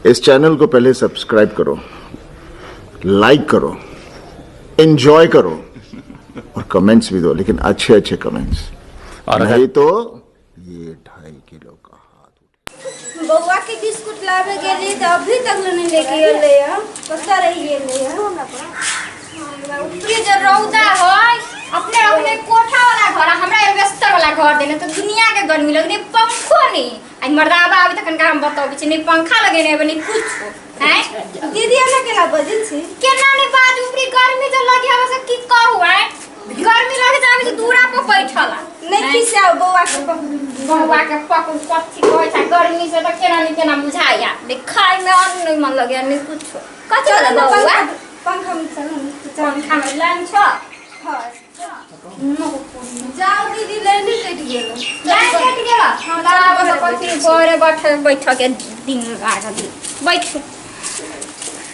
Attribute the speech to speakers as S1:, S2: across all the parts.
S1: इस चैनल को पहले सब्सक्राइब करो, लाइक करो, एंजॉय करो और कमेंट्स भी दो, लेकिन अच्छे अच्छे कमेंट्स।
S2: और अगर
S1: नहीं तो ये 2.5 किलो का हाथ।
S3: बउआ के बिस्कुट लावे गेली तऽ अभी तक नहीं लेके एलै हँ। कतऽ रहि गेलै हँ?
S4: ऊपरी जे रौदा है, अपने अपने कोठा वाला घर आ हमरा एल्वेस्टर वाला घर देने तो दुनिया के गर्मी लगे। नहीं पंखो नहीं। आई मर्दाबा अभी तक हम बताबै छी, नहीं पंखा लगेने हेबै, नहीं कुछ हैं।
S3: दीदी, एना केना बजै छी?
S4: केना नहीं बाजू? ऊपरी गर्मी जो लगे हवे से की कहू हैं। गर्मी लगे जावे से दूरा पर बैठल आ।
S3: नहीं खिसाउ बउआ के पकड़ू।
S4: बउआ के पकड़ू कथी कहै छै? गर्मी से तऽ केना नहीं केना बुझाइया। नहीं खाय में अन्न नहीं मन लगे, नहीं कुछ। कथी
S3: चलो
S4: भेलै
S3: ने।
S4: बउआ?
S3: पंखा, पंखा में चलो ने, चलो।
S4: पंखा में लाइन छ?
S3: हाँ, जाओ दीदी, लाइन कटि गेल।
S4: लाइन कटि गेल?
S3: हाँ।
S4: आब तऽ कथी घरे बैठ बैठ के दिन लागल। बैठ।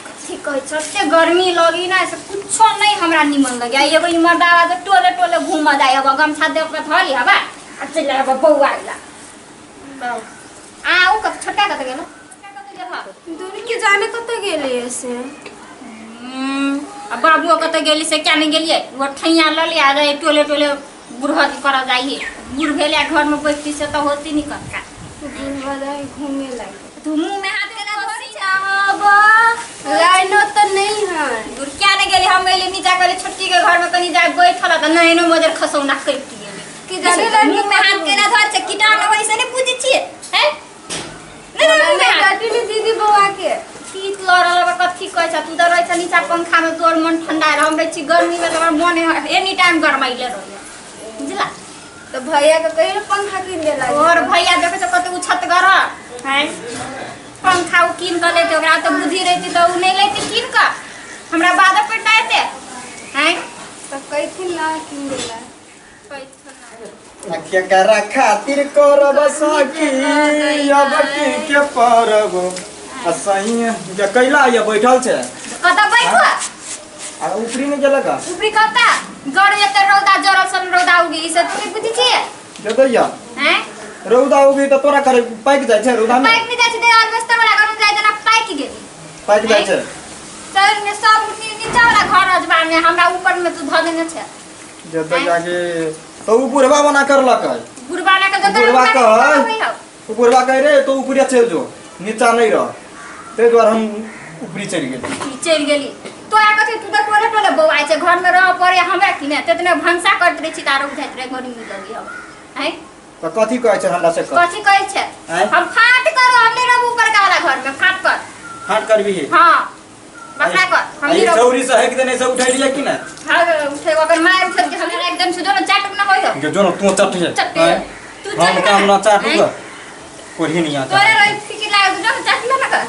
S4: कथी कहै छै, एते गर्मी लगी ना से कुछो नहीं हमरा निमन लगे। एगो ई मर्दावा तऽ टोले टोले घूमऽ जाइ हबा, गमछा दे के धऽ ली हबा आ चलि आबऽ बौआ ला। आ ओ कत छोटका कतऽ गेल? छोटका कतऽ गेल हँ?
S3: दूर के जाने कतऽ गेलै से।
S4: आ बाबुओ कतऽ गेली से क्या नहीं गेलियै? ओ ठैया लऽ लिया रहे, टोले टोले बुढ़त करऽ जाइए। बूढ़ भेलै, घरमे बैठती से तऽ होती नहीं कक्का।
S3: दिन भर घूमे लागे।
S4: तू मुँह में हाथ केना धरी चाहब?
S3: लाइनो तऽ नहीं है।
S4: दूर क्या नहीं गेली। हम गेली नीचा, कहली छोटकी के घर में कनी जाय बैठल, तऽ नैनो मजर खसौना कटि गेली।
S3: कि जाने लाइन।
S4: मुँह में हाथ केना धर छै? कीटाणु वैसे नहीं पूछै छियै हैं? नहीं नहीं, मुँह में हाथ।
S3: काटली दीदी बउआ के।
S4: शीत लऽ रहल बा। कथी कहै छ? तू तऽ रहै छ नीचा पंखा में, तोर मन ठंडा रह। हम रहै छी गर्मी में तऽ हमर मन एनी टाइम गरमाइले रहैया, बुझला?
S3: तऽ भैया के कहियो पंखा कीन देला।
S4: और भैया देखै छ कते उछतगर हैं। पंखा उ कीन कऽ लेते, ओकरा तऽ बुद्धि रहितै तऽ उ नहि लेते कीन कऽ, हमरा बाद पेटा एते हैं।
S3: तऽ कहथिन ना कीन देला?
S5: केकरा खातिर करब सखी अब की के परब आ सही जे कैला ये बैठल छै।
S4: कतऽ बैठो?
S5: आ ऊपरी में गेलक।
S4: ऊपरी कतऽ गड़ एते रौदा जरल सन रौदा उगी, ई सब तू बुझै छियै?
S5: जदैया
S4: हैं?
S5: रौदा उगी तऽ तोरा करे पाकि जाइ छै रौदा में।
S4: पाकि नहि जाइ छै तऽ अलबेस्टर वाला घर में जाइ जेना पाकि गेली।
S5: पाकि जाइ छै।
S4: शहर में सब नीचा वाला घर अजबा में, हमरा ऊपर में तू धऽ देने छै।
S5: जतऽ जाके तऽ उ बुढ़वा मना करलक।
S4: बुढ़वा ना के जतऽ
S5: बुढ़वा
S4: कह।
S5: उ बुढ़वा कहे रे तो ऊपरे चलि जो, नीचा नहीं रह। ताहि दुआरे हम ऊपरी चलि गेली।
S4: चलि गेली। तोरा कथी? तू तऽ टोले टोले बौआइ छै, घर में रह पड़े हमरा कि नहि? तेतने भनसा करैत रहै छी तऽ आरो बुझाइत रहै गर्मी लगी हम हैं।
S5: तऽ कथी कहै छै हमरा से कह।
S4: कथी कहै छै?
S5: आँय?
S4: हम फाट करू, हम नहि रहब ऊपर का वाला घर में। फाट कर।
S5: फाट करबी?
S4: हाँ, बखरा कर, हम नहीं रहब।
S5: चौरी से हेक देने से उठै लिया कि नहि?
S4: हाँ, उठे अगर मार उठे के हमरा एकदम से जो ना चाटुक ना होय हो।
S5: जो जो ना तू चट है।
S4: चट।
S5: आँय?
S4: तू
S5: हम
S4: चट।
S5: काम ना चाटू
S4: आँय?
S5: का कोढ़ी नहीं आता।
S4: तोरे रही फिकिर लागल, तू जो ना चाट ना कर।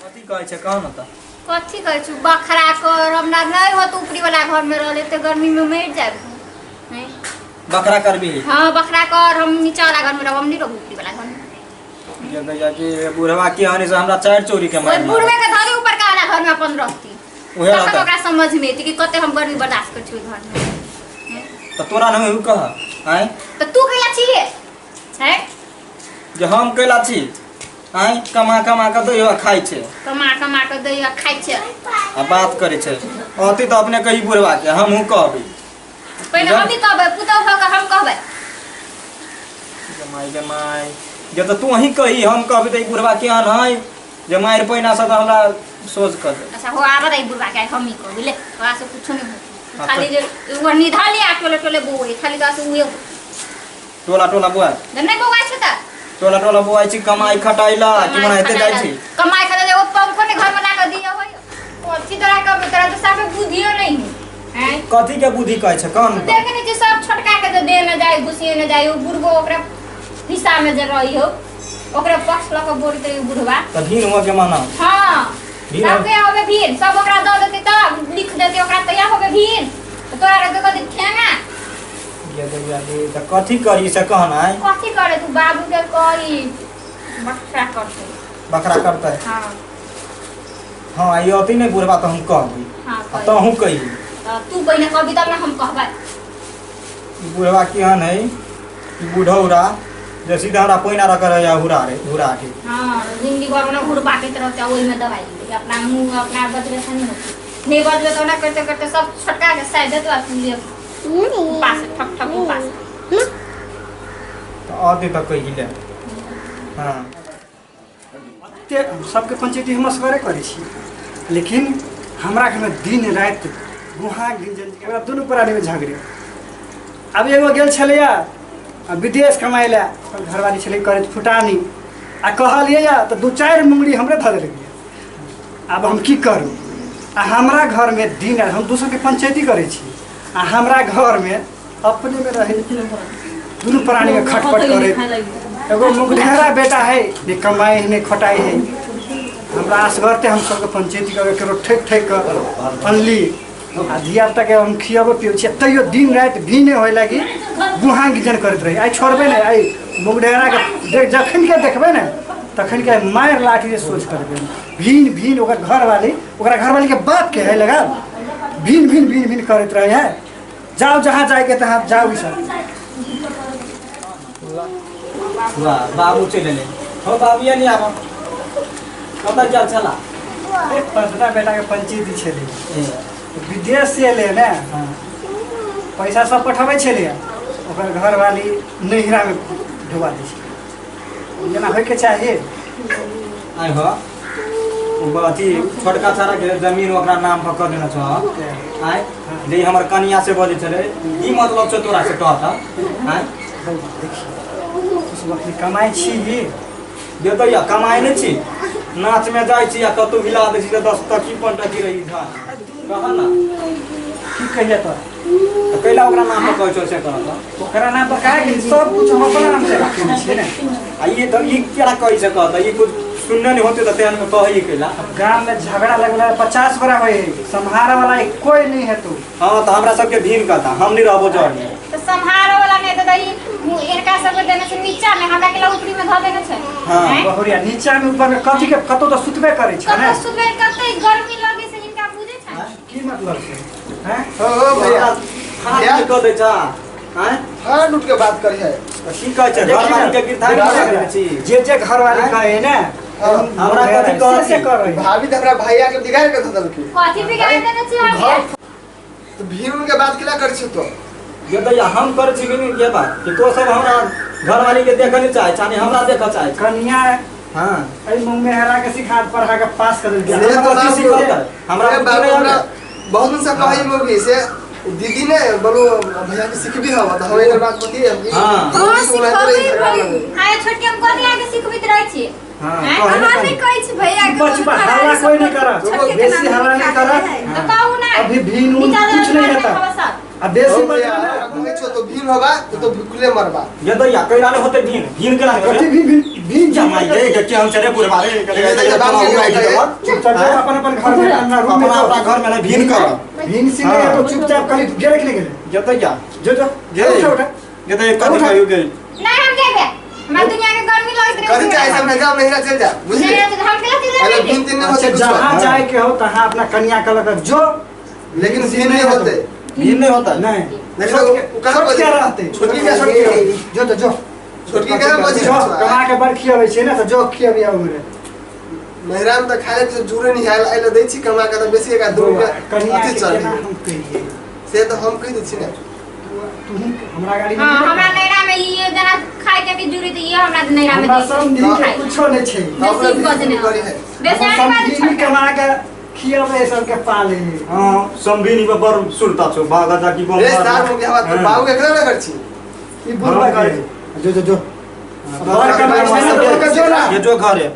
S5: कथी कहै छै, कह न तऽ।
S4: कथी कहै छु? बखरा कर, हमरा नहीं होत ऊपरी वाला घर में रहले, ते गर्मी में मर जाब हैं।
S5: बकरा करबी?
S4: हाँ, बखरा कर, हम नीचा वाला घर में रहब, हम नहीं रहब ऊपरी वाला घर में।
S5: ये गैया के बुढ़वा के आने से हमरा चारि चोरी के
S4: ओइ
S5: मार।
S4: बुढ़वे के धरी ऊपर का वाला घर में अपन रहती।
S5: उहे
S4: तखन
S5: रहता।
S4: ओकरा समझ में एती कि कते हम गर्मी बर्दाश्त कर छी ओइ घर में हैं?
S5: तऽ तोरा नहीं उ कह आँय?
S4: तऽ तू कैला छियै हैं?
S5: जे हम कैला छी आँय? कमा कमा कऽ दैयो आ खाइ छै।
S4: कमा कमा कऽ दैया, खाइ छै।
S5: आ बात करै छै। अति तऽ अपने कही बुढ़वा के, हमहूँ कहबै।
S4: पहिले हम ही कहबै, पुतहु भऽ कऽ हम कहबै।
S5: जमाइ जमाइ जे तऽ तू अहीं कही, हम कहबै तऽ ई बुढ़वा केहन है जे मारि पैना से तऽ हमरा सोच कऽ दे।
S4: अच्छा हो, आबऽ दे बुढ़वा के, हम ही कहबै। ले, तोरा से कुछो नहीं होतै।
S5: हाँ,
S4: खाली जे ओ निधल आ टोले टोले बौए खाली तोरा से उहे।
S5: टोला टोला बुआ
S4: नहि बौआइ छै तऽ।
S5: टोला टोला बुआइ छी कमाइ खटाइ ला कि मना हेते जाइ छी।
S4: कमाइ खटाइ एगो पंखो ने घर में ला कऽ दिअ होय। कथी तोरा कहबै? तोरा तऽ साफे बुद्धियो नहीं है हैं।
S5: कथी के बुद्धि कहै छै, कौन?
S4: देखे नहीं छी सब छोटका के जे देने जाय, घुसिए ने जाय। ओ बुढ़बो ओकरा हिस्सा में जे रही हो, ओकरा पक्ष लऽ कऽ बोलते उ बुढ़वा।
S5: तऽ भीन हुआ के माना।
S4: हाँ।
S5: भीड़
S4: सबके होबे भीड़, सब ओकरा दऽ देतै तब लिख देतै ओकरा, तैयार होबे भीड़। तोरा रहतै कथी ठेंगा?
S5: ये दैया रे, तऽ कथी करी से कहना है?
S4: कथी करे? तू बाबू के कही बखरा करतै।
S5: बकरा करतै?
S4: हाँ।
S5: हाँ, ई अति नहीं बुढ़वा तऽ हम कहबै।
S4: हाँ।
S5: आ
S4: कही।
S5: तहूँ कही।
S4: तऽ तू पहिने कहबी तब ने हम कहबै।
S5: ई बुढ़वा केहन है, ई बुढ़ौरा जे सीधा हमरा पानि आर करे या हुरा रे हुरा के।
S4: हाँ, जिंदगी भर ना हुर बाटैत रहते, ओहिमे दवाई लेबै। अपना मुँह अपना बचबे से नहीं होते, नहीं बचबे तो ना करते करते सब छोटका के साइड देतो आ तू ले उपास ठक ठक उपास।
S5: तऽ आते तक कहि ले। हाँ।
S2: ते सबके पंचायती हम असगरे करै छी, लेकिन हमरा घरमे दिन राति गुहा गिंजन हमरा दुनू प्राणीमे झगड़े। आब एगो गेल छलैया आ विदेश कमाइ लए, ओकर घरवाली छलै करैत फुटानी, आ कहलियै या तऽ दू चारि मुंगरी हमरे धऽ देलकै। आब हम की करू? आ हमरा घरमे दिन राति हम दोसरके पंचायती करै छी, आ हमरा घरमे अपनेमे रहै दुनू प्राणीमे खटपट करैत। एगो मुगढेरा बेटा है, ने कमाइ है ने खटाइ है। हमरा असगरते हम सबके पंचायती कऽ केकरो ठकि ठकि कऽ अनली, आ धियापुताके हम खियबो पियबै छियै, तैयो दिन राति भीने होय लागी गुहा गिजन करैत रही। आइ छोड़बै नहि, आइ मुगढेराके देख जखन के देखबै ने तखन के मारि लाठी से सोच करबै। भीन भीन ओकर घरवाली, ओकरा घरवालीके बापके है लगा भीन भीन भीन भीन करैत रहे है। जाओ जहाँ जाएके तहाँ जाओ। ई सब
S5: वाह, बाबू चलि एलै। हो बाबू, ये नहीं आब, कतऽ गेल छला?
S2: ए, पसना बेटा के पंचायती छलै।
S5: ए,
S2: विदेश से एलै ने,
S5: हाँ।
S2: पैसा सब पठबै छलै, ओकर घरवाली नैहरामे ढुबा दै छै। जेना होइके चाही।
S5: आइ हो, ओ अथी छोटका छाड़ा के जमीन ओकरा नाम पर कऽ देने छौ। आइ जे ई हमर कनिया से बजै छलै, की मतलब छौ तोरा से कहत? आइ
S2: देखिए, तू सब अखनी कमाइ छी।
S5: देतै या कमाइ नहि छी, नाचमे जाइ छी आ कतहु हिला दै छी तऽ 10 टकी 5 टकी रही झा कह ने।
S2: की कहिए तोरा?
S5: तऽ कैला ओकरा नाम पर कहै छौ से कह तऽ।
S2: ओकरा नाम पर काहे कि सब कुछ हम अपना नाम से रखने छियै ने।
S5: आ ई तऽ ई केना कहै छै कह तऽ? ई कुछ सुनने नहि होतै तऽ तेहन मे कहै कैला?
S2: गाम में झगड़ा लगला 50 बड़ा होए है, सम्हारे वाला एक कोई नहीं है तू।
S5: हँ, तऽ हमरा सबके भीन कहता, हम नहि रहबो जरमे।
S4: तऽ सम्हारो वाला नहि तऽ दही इनका सबके देने छै नीचा में, हमरा के ऊपरी में धऽ देने छै।
S5: हाँ।
S4: आँय?
S2: बहुरिया, नीचा में ऊपर में कथी के, कतौ तऽ सुतबे करै छै ने।
S4: कतऽ सुतबै? कते गर्मी लगे से हिनका बुझे छै?
S2: की मतलब छै हैं?
S6: हो हो भैया।
S5: हाथ की कऽ दै छ आँय?
S6: हाँ, उठ के बात करी है।
S5: तऽ की कहै छै? घरवाली के गिरथा
S2: देखी
S5: नहि
S2: ने,
S5: छी।
S2: जे जे घरवाली कहे ने।
S6: हाँ।
S5: हमरा कथी
S2: से
S5: कहती?
S2: से करै।
S6: भाभी तऽ हमरा भैया के बिगाड़ के धऽ देलकै।
S4: कथी बिगाड़ देने छी हम?
S6: घर तऽ भीड़ के बात केला करै छी तो?
S5: ये दैया, हम करै छी कि ये बात कि तो सब हमरा घरवाली के देखऽ नहि चाहै छ, नहि हमरा देखऽ चाहै छ।
S2: कनिया
S5: हाँ।
S2: एहि मुँह में हरा के सिखा पढ़ा के पास कर देलकै।
S6: से
S5: हमरा
S6: तो
S5: कथी
S6: बाबू,
S5: सिखलकै? हमरा
S6: से
S5: बुद्धि
S6: बाबू
S5: नहि
S6: हमरा
S5: आबै।
S6: बहुत दिन से कहै मुर्गी से दीदी ने बोलो भैया के सिखबी हवा तऽ हम एकर बात बतिये हम।
S5: हाँ।
S3: हाँ, सिखबै भाई।
S4: आय छोटकी, हम कथी आके सिखबैत रहै छी?
S5: हाँ,
S4: आँय?
S5: कहै ने
S3: अहाँ
S5: कनी।
S3: नहि कहै छी भैया के।
S2: चुप चुप, हल्ला कोई नहीं करा, बेसी हल्ला नहीं करा।
S4: तऽ कहू ना।
S2: अभी भीन उन
S4: नीचा
S2: कुछ नहीं
S4: जरा
S2: रहता।
S4: खबर सब।
S2: आ बेसी
S6: हो भैया,
S2: बजबे
S6: हमरा
S2: ना।
S6: कहै छौ तो भीड़ होबा तो तो भुखले मरबा।
S5: ये दैया, कैला नहि होतै भीन भीन केना
S2: कथी
S5: होतै?
S2: भीन भीन भीन?
S5: जमाइ गे के केहन छै रे बुढ़बा रे?
S6: ये दैया, बाबू के बताइए।
S2: चुपचाप जाओ अपन अपन घर में, अपना रूम में
S5: अपना
S2: जाओ।
S5: अपना घर में नहि भीन करब।
S2: भीन सी नहीं है तो चुपचाप खाली गेले कि नहीं गेले?
S5: ये दैया।
S2: जो जो।
S5: गे।
S2: उठा उठा।
S5: ये दैया, कथी कहियो गे?
S4: नहीं, हम जेबे, हमरा दुनिया के गर्मी लगैत रहे।
S6: कथी चाहे सब जा, नहिरा चल जा, बुझली?
S4: नहीं, तो हम केला चल
S6: अरे
S4: जेबे?
S6: भीन तीन नहीं
S2: अच्छा
S6: होते कुछ।
S2: जहाँ जाए के हो तहाँ अपना कन्या के लग जो।
S6: लेकिन भीन नहीं होते।
S5: भीन नहीं होता।
S2: नहीं।
S6: लेकिन वो कहाँ
S2: छोट
S6: बजे
S2: के रहते।
S6: छोटकी के छोटकी।
S2: जो तो जो।
S6: छोटकी कहाँ बजे?
S2: जो कमा के बड़ खियाबै छै ने, तऽ जो खियाबी आउ रे।
S6: नहिरा में तऽ खाए के जुरे नहीं आयल आयल दै छी कमा के तऽ बेसी एक दू रुपया
S2: कन्या
S6: अथी
S2: के
S6: चल।
S2: केना हम कहियै?
S6: से तऽ हम कहि दै छी ने।
S2: तू हमरा गाड़ी में
S4: हाँ, हमरा नैरा में ये जना खाए के भी जुड़ी तऽ ये हमरा नैरा में
S2: हमरा
S4: दै छै।
S2: समझी के
S4: खाइ।
S2: कुछो नहीं छै।
S6: तऽ अपना
S4: बेसी
S6: भीड़
S4: बजने
S6: करी है।
S4: बेसी आने बाद
S2: समझी
S4: छोटका।
S2: कमा के खियाबै सबके पाले।
S5: हाँ, समझी नहीं, बड़ सुनता छौ भागा जा की
S6: रे सार मुँह के हवा तो बाबू के केना कर छी?
S2: ई बुढ़वा
S5: हाँ,
S2: के जो जो जो बड़ कमाइ छै ने, तऽ ओकर जो ना।
S5: ये जो घर है,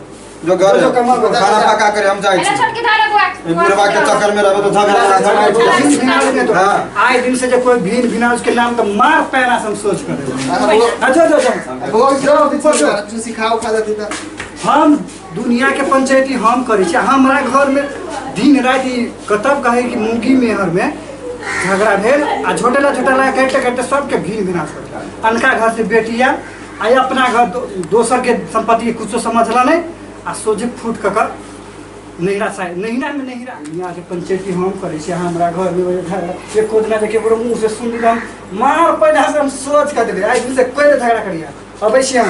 S5: जो घर
S2: जो
S5: है
S2: कमा को।
S5: खाना पका कर हम जाइ
S4: अरे
S5: छी।
S4: छोटकी धारे बुआ।
S5: ई बुढ़वा के चक्कर में रहबे तो झगड़ा झगड़ा।
S2: भीन भिना नहीं तो
S5: हाँ।
S2: आए दिन से जो कोई भीन भिना उसके नाम तो मार पैरा से हम सोच कर देबै। हाँ, जो जो जो।
S6: बौआ के
S2: जो ऊपर जो।
S6: जो सिखाओ खा जाती था।
S2: हम दुनिया के पंचायती हम करै छी, हमरा घर में दिन राति ई कतब कहे कि मुगी मेहर में झगड़ा भेल आ झोटेला झोटेला करिते करिते सबके भीन भिनाश हो गेल। अनका घर से बेटी आयल आ अपना घर दोसर के संपत्ति के कुछो समझला नहीं आ सोझे फूट कऽ कऽ नैहरा साइड नैहरा में नैहरा। दुनिया के पंचायती हम करै छी, हमरा घर में वजह झगड़ा एको दिना जे केकरो मुँह से सुनि हम मार पैदा से हम सोच कऽ देबै। आइ दिन से कोई झगड़ा करिया। अबै छी हम।